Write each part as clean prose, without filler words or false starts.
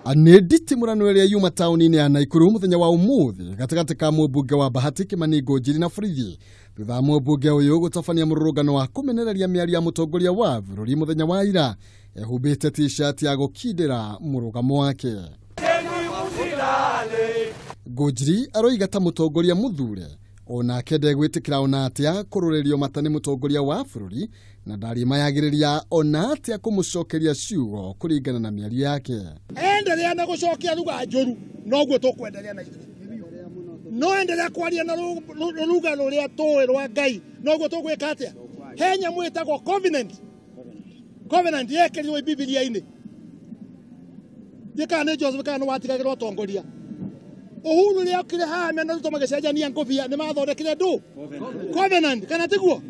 Nĩ nditimũrano ĩrĩa yuma taũni-inĩ ya Naikuru mũthenya wa ũmũthĩ gatagatĩ ka mũmbunge wa Bahati Kimani Ngũnjiri na Borithi, thutha wa mũmbunge ũyũ gũtabania mũrũrũngano wa kũmenereria mĩario ya mũtongoria wa bũrũri mũthenya wa ira ehumbĩte t-shirt ya gũkindĩra mũrũgamo wake. Ngũnjiri aroiga ta mũtongoria mũthure onake ndegwĩtĩkĩra ona atĩa kũrũrĩrio mata nĩ mũtongoria wa bũrũri na ndarĩmayagĩrĩria ona atĩa kũmũcokeria ciugo kũringana na mĩario yake. Endelea na gũcokia ruga njũru noguo tũkwendelea na ithuĩ, no endelea kwaria na ruga rũrĩa tũĩ rwa Ngai noguo tũgwĩka atĩa. He nyamũ ĩtagwo covenant, covenant yekĩrirwo Bibilia-inĩ, ndiĩ kana nĩ Joseph kana nĩ watigagĩrwo atongoria. Uhuru rĩrĩa okire haha mena Ruto magĩcenjania ngũbia nĩ mathondekire ndũ covenant, kana tiguo?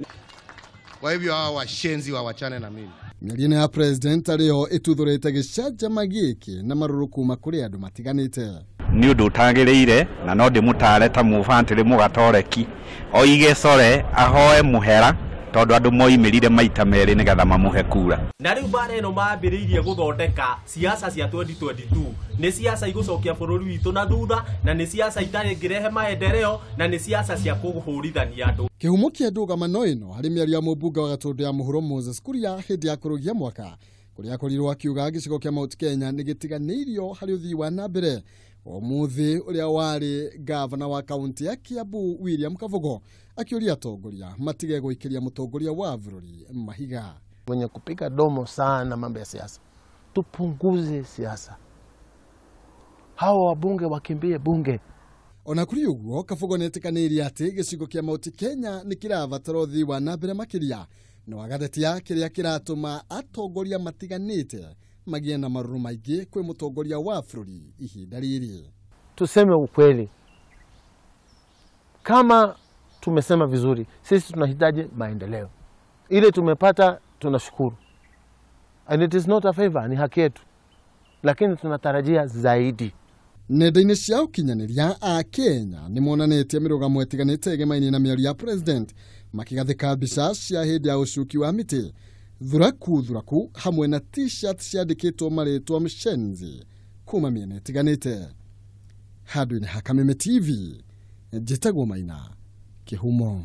Kwa hivyo hawa washenzi wawachane na mimi. Mĩario ĩno ya president arĩyo ĩtuthũrĩte gĩcanjama gĩkĩ na marũrũ kuma kũrĩ andũ matiganĩte. Nĩ ũndũ ũtagĩrĩire na no ndĩmũtare ta mũbantĩrĩ mũgatoreki oige core ahoe mũhera tondũ andũ moimĩrire maita merĩ nĩgetha mamũhe kura. Na rĩu mbara ĩno mambĩrĩirie gũthondeka siasa cia 2022 nĩ siasa igũcokia bũrũri witũ na thutha, na nĩ siasa itarĩngĩrehe maendeleo, na nĩ siasa cia kũhũrithania andũ. Kĩhumo kĩa ndũgamano ĩno harĩ mĩario ya mũmbunge wa Gatũndũ ya Mũhuro Moses Kuria hĩndĩ ya kũrũgia mwaka kũrĩa akorirwo akiuga gĩcigo kĩa Mount Kenya nĩ gĩtiganĩirio harĩ ũthii wa na mbere. Ũmũthĩ ũrĩa warĩ gavana wa kaunti ya Kiambu William Kabogo akĩũria atongoria matige gũikĩria mũtongoria wa bũrũri mahiga. Mwenye kupiga domo sana mambo ya siasa, tupunguze siasa, hawa wabunge wakimbie bunge. Ona kũrĩ ũguo Kabogo nĩetĩkanĩirie atĩ gĩcigo kĩa Mount Kenya nĩ kĩrabatara ũthii wa na mbere makĩria no agathetia kĩrĩa kĩratũma atongoria matiganĩte magĩe na marũrũ maingĩ kwĩ mũtongoria wa bũrũri ihinda rĩrĩ. Tuseme ukweli, kama tumesema vizuri, sisi tunahitaji maendeleo. Ile tumepata tunashukuru, and it is not a favor, ni haki yetu, lakini tunatarajia zaidi. Nenda-inĩ cia ũkinyanĩria a Kenya nĩ monanĩtie mĩrũgamo ĩtiganĩte ĩgemaine na mĩario ya president makĩgathĩka mbica cia hĩndĩ ya ũcuki wa mĩtĩ thuraku thuraku hamwe na t-shirt ciandĩkĩtwo marĩtwa mshenzi kuma mĩena ĩtiganĩte. Handũ-inĩ ha Kameme TV njĩtagwo Maina Kĩhumo.